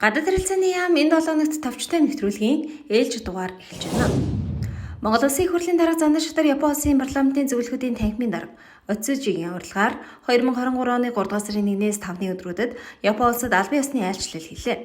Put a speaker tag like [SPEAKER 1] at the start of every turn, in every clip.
[SPEAKER 1] Гадаад харилцааны яам энэ 7 хоногт товчтой нэвтрүүлгийн ээлж дугаар эхэлж байна. Монгол Улсын их хурлын дарга Зандан Шатар Япон Улсын парламентын зөвлөхүүдийн танхимын дарга Оцүжигийн урилгаар 2023 оны 3 дугаар сарын 1-ээс 5-ны өдрүүдэд Япон улсад албан ёсны айлчлал хийлээ.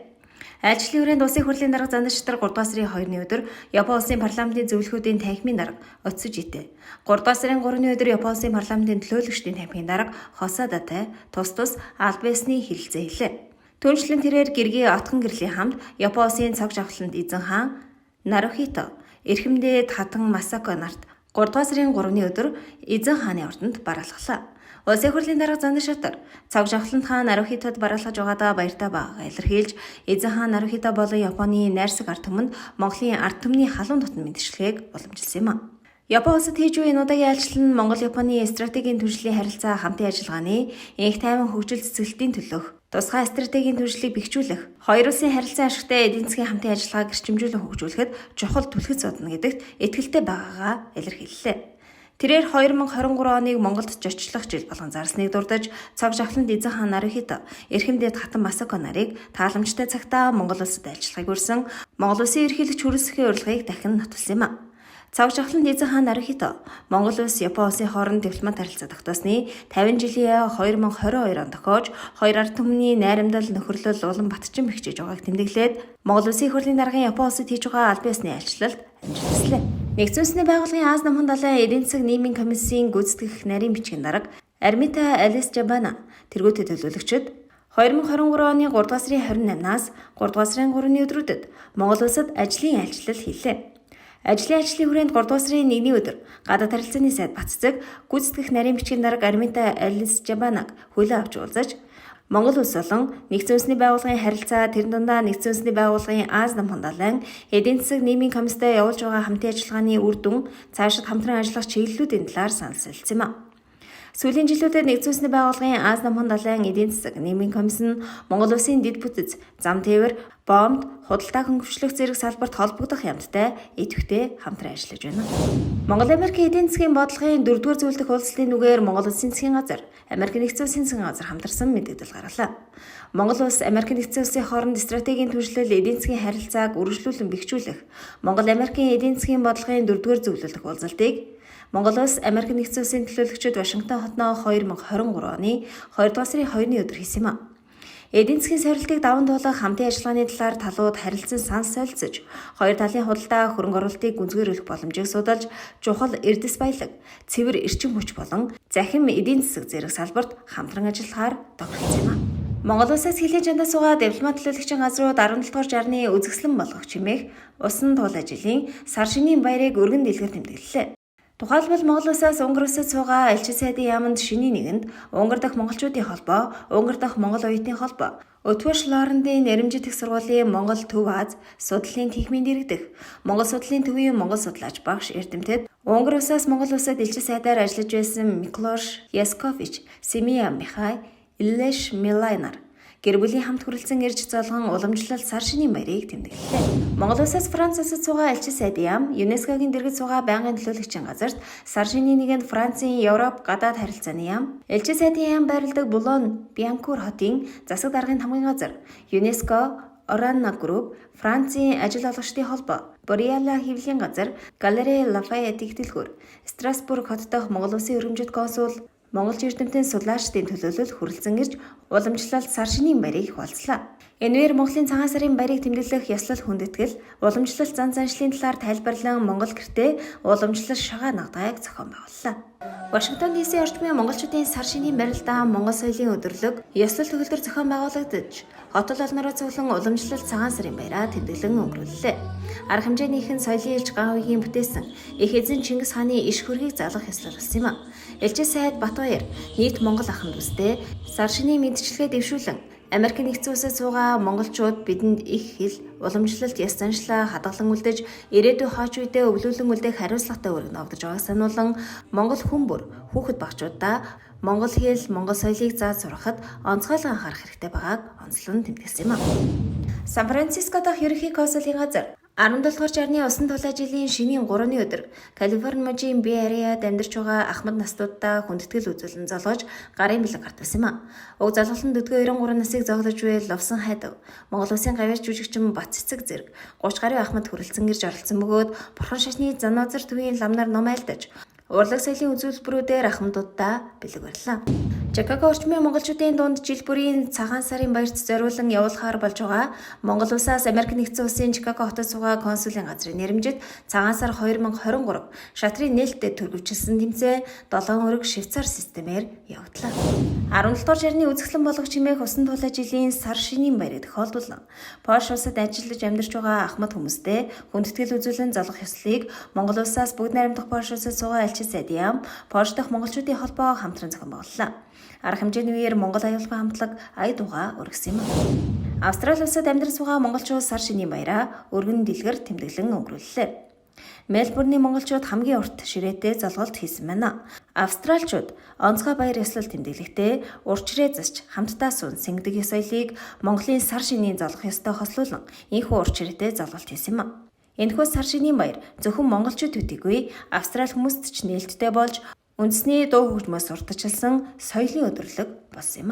[SPEAKER 1] Айлчлалын хүрээнд Улсын их хурлын дарга Зандан Шатар 3 дугаар сарын 2-ны өдөр Япон Улсын парламентын зөвлөхүүдийн танхимын дарга Оцүжитэй, 3 дугаар сарын 3-ны өдөр Япон Улсын парламентын төлөөлөгчдийн танхимын дарга Хосадатай тус тус албан ёсны хэлэлцээ хийлээ. Түүнчлэн тэрээр гэргий отхон гэрлийн хамт Япон Улсын цог жавхланд эзэн хаан Нарухито, эрхэмдээ хатан Масако нарт 3 дугаар сарын 3-ны өдөр эзэн хааны ордонд бараалхлаа. Улсын хурлын дарга Зандан Шатар цог жавхланд хаан Нарухитод бараалхаж байгаадаа баяртай байгаагаа илэрхийлж, эзэн хаан Нарухито болон Японы найрсаг ард түмэнд Монголын ард түмний халуун дотно мэндчилгээг уламжилсан юм а. Япон улсад хийж буй энэ удаагийн айлчлал нь Монгол-Японы стратегийн түншлэлийн харилцаа хамтын ажиллагааны энх тайван хөгжил цэцгэлтийн төлөөх тусгай стратегийн түншлэлийг бэхжүүлэх, хоёр улсын харилцан ашигтай эдийн засгийн хамтын ажиллагааг эрчимжүүлэн хөгжүүлэхэд чухал түлхэц удна гэдэгт итгэлтэй байгаагаа илэрхийллээ. Тэрээр 2023 оныг Монголд жочлох жил болгон зарсныг дурдаж, цог жавхланд эзэн хаан Нарухито, эрхэм дээд хатан Масако нарыг тааламжтай цагтаа Монгол улсад айлчлахыг урьсан Монгол Улсын ерөнхийлөгч Хүрэлсэхийн урилгыг дахин нотолсон юм а. Цог жавхланд эзэн хаан Нарухито Монгол улс Япон улсын хооронд дипломат харилцаа тогтоосны 50 жилийн 2022 он тохиож хоёр ард түмний найрамдал нөхөрлөл улам батчин бэхжиж байгааг тэмдэглээд Монгол Улсын их хурлын даргын Япон улсад хийж байгаа албан ёсны айлчлалд амжилт хүслээ. Нэгдсэн үндэсний байгууллагын Ази Номхон далайн эдийн засаг нийгмийн комиссийн гүйцэтгэх нарийн бичгийн дарга Армита Алис Жабана тэргүүтээ төлөөлөгчид 2023 оны 3 дугаар сарын 28-наас 3 дугаар сарын 3-ны өдрүүдэд Монгол улсад ажлын айлчлал хийлээ. Ажлын ажлын хүрээнд 3 дугаар сарын 1-ний өдөр гадаад харилцааны сайд Батцэг гүйцэтгэх нарийн бичгийн дарга Армита Алис Жабанаг хүлээн авч уулзаж Монгол улс болон Нэгдсэн үндэсний байгууллагын харилцаа тэрэн дундаа Нэгдсэн үндэсний байгууллагын Ази Номхон далайн эдийн засаг нийгмийн комисстай явуулж байгаа хамтын ажиллагааны үр дүн цаашид хамтран ажиллах чиглэлүүдийн талаар санал солилцсон юм а. Сүүлийн жилүүдэд Нэгдсэн үндэсний байгууллагын Ази Номхон далайн эдийн засаг нийгмийн комисс нь Монгол улсын дэд бүтэц, зам тээвэр, бомб, худалдаа хөнгөвчлөх зэрэг салбарт холбогдох ямттай идэвхтэй хамтран ажиллаж байна. Монгол Америкийн эдийн засгийн бодлогын 4-р зөвлөх уулзалтын нүгээр Монгол Улсын засгийн газар, Америк Нэгдсэн Улсын засгийн газар хамтарсан мэдээлэл гаргалаа. Монгол улс Америк Нэгдсэн Улсын хооронд стратегийн түншлэл эдийн засгийн харилцааг үргэлжлүүлэн бэхжүүлэх Монгол Америкийн эдийн засгийн бодлогын 4-р зөвлөх уулзалтыг Монгол улс Америк Нэгдсэн Улсын төлөөлөгчид Вашингтон хотноо 2023 оны 2 дугаар сарын 2-ны өдөр хийсэн юм а. Эдийн засгийн сорилтыг даван туулах хамтын ажиллагааны талаар талууд харилцан санал солилцож, хоёр талын худалдаа хөрөнгө оруулалтыг гүнзгийрүүлэх боломжийг судалж, чухал эрдэс баялаг, цэвэр эрчим хүч болон захим эдийн засаг зэрэг салбарт хамтран ажиллахаар тохиролцсон юм а. Монгол улсаас хилийн чандаа суугаа дипломат төлөөлөгчийн газрууд 17 дугаар жарны үзэсгэлэн болгох чимээх усан туул ажлын сар шинийн баярыг өргөн дэлгэр тэмдэглэлээ. Тухайлбал Монгол улсаас Унгар улсад суугаа элчин сайдын яаманд шинийн нэгэнд Унгар дахь монголчуудын холбоо, Унгар дахь монгол оюутны холбоо, Өтвөш Лорендын нэрэмжит их сургуулийн Монгол Төв Аз судлалын танхимын дэргэдэх, Монгол судлалын төвийн монгол судлаач багш эрдэмтэд, Унгар улсаас Монгол улсад элчин сайдаар ажиллаж байсан Миклош Яскович, Семия Михай, Иллеш Милайнар гэр бүлийн хамт хүрэлцэн ирж золгон уламжлал сар шинийн баярыг тэмдэглэлээ. Монгол улсаас Франц улсад суугаа элчин сайдын яам, ЮНЕСКО-гийн дэргэд суугаа байнгын төлөөлөгчийн газарт сар шинийн нэгэнд Францын Европ гадаад харилцааны яам, элчин сайдын яам байрладаг Булон Бьянкур хотын засаг даргын тамгын газар, ЮНЕСКО, Орана Групп, Францын ажил олгогчдын холбоо, Бориала хэвлэлийн газар, Галерей Лафайет их дэлгүүр, Страсбург хот дахь Монгол улсын өргөмжит консул, Монголч эрдэмтэн судлаачдын төлөөлөл хүрэлцэн ирж уламжлалт сар шинийн баярыг хуваалцлаа. Энээр Монголын цагаан сарын баярыг тэмдэглэх ёслол хүндэтгэл, уламжлалт зан заншлын талаар тайлбарлан Монгол гэртээ уламжлал шагаа нагдайг зохион байгууллаа. Вашингтон DC орчмын монголчуудын сар шинийн барилдаа Монгол соёлын өдөрлөг ёслол төгөлдөр зохион байгуулагдаж, хотол олноороо цуглан уламжлалт цагаан сарын баяраа тэмдэглэн өнгөрүүллээ. Арга хэмжээний ихэн соёлын элч ган үеийн бүтээсэн их эзэн Чингис хааны иш хөргийг залгах ёслол болсон юм а. Элчин сайд Батбаяр нийт Монгол ахын дүүстэй сар шинийн мэндчилгээ дэвшүүлэн Америк нэгдсэн улсад суугаа монголчууд бидэнд их хэл, уламжлалт ёс заншлаа хадгалан үлдэж, ирээдүй хойч үедээ өвлүүлэн үлдэх хариуцлагатай үүрэг ногдож байгааг сануулan Монгол хүн бүр хүүхэд багчуудаа монгол хэл, монгол соёлыг зааж сургахад онцгойлон анхаарах хэрэгтэй байгааг онцлон тэмдэглэсэн юм а. Сан Франциско дахь ерөнхий консулын газар 17 дугаар шарны усан тулаа жилийн шинийн 3-ны өдөр Калифорни мужийн Бэй Ариад амьдарч байгаа ахмад настуудаа хүндэтгэл үзүүлэн золгож гарын бэлэг гартсан юм а. Уг золголтод өдгөө 93 насыг зоглож буй Лувсан хайдав, Монгол Улсын гавьяач жүжигчин Бат Цэцэг зэрэг 30 гаруй ахмад хүрэлцэн ирж оролцсон бөгөөд Бурхан шашны Занозар төвийн ламнаар ном айлдаж урлаг соёлын үзүүлбэрүүдээр ахмадуудаа бэлэг барьлаа. Чикаго орчмын монголчуудын дунд жил бүрийн цагаан сарын баярт зориулан явуулахаар болж байгаа Монгол улсаас Америк нэгдсэн улсын Чикаго хотод суугаа консулын газрын нэрэмжит цагаан сар 2023 шатрын нээлттэй төргөвчлсөн тэмцээн 7 өрөг Швейцар системээр явагдлаа. 17 дугаар шарны үзэсгэлэн болгох чимээх усан тулаа жилийн сар шинийн баярыг тохиолдуулан Польш улсад ажиллаж амьдарч байгаа ахмад хүмүүстэй хүндэтгэл үзүүлэн золгох ёслолыг Монгол улсаас бүгд найрамдах Польш улсад суугаа элчин сайд яам Польш дахь монголчуудын холбоо хамтран зохион байгууллаа. Арга хэмжээний үеэр Монгол аюулгүй хамтлаг ая дууга өргөсөн юм. Австрали улсад амьдран суугаа монголчууд сар шинийн баяраа өргөн дэлгэр тэмдэглэн өнгөрүүллээ. Мельбурний монголчууд хамгийн урт ширээтэй золголт хийсэн байна. Австралчууд онцгой баяр ёслол тэмдэглэхдээ урчрээ засч хамтдаа суун сэнгдэг ёс соёлыг Монголын сар шинийн золгох ёстой хослуулан энэхүү урт ширээтэй золголт хийсэн юм. Энэхүү сар шинийн баяр зөвхөн монголчууд төдийгүй австрали хүмүүст ч нээлттэй болж үндэсний дуу хөгжмөөс сурталчилсан соёлын өдөрлөг болсон юм.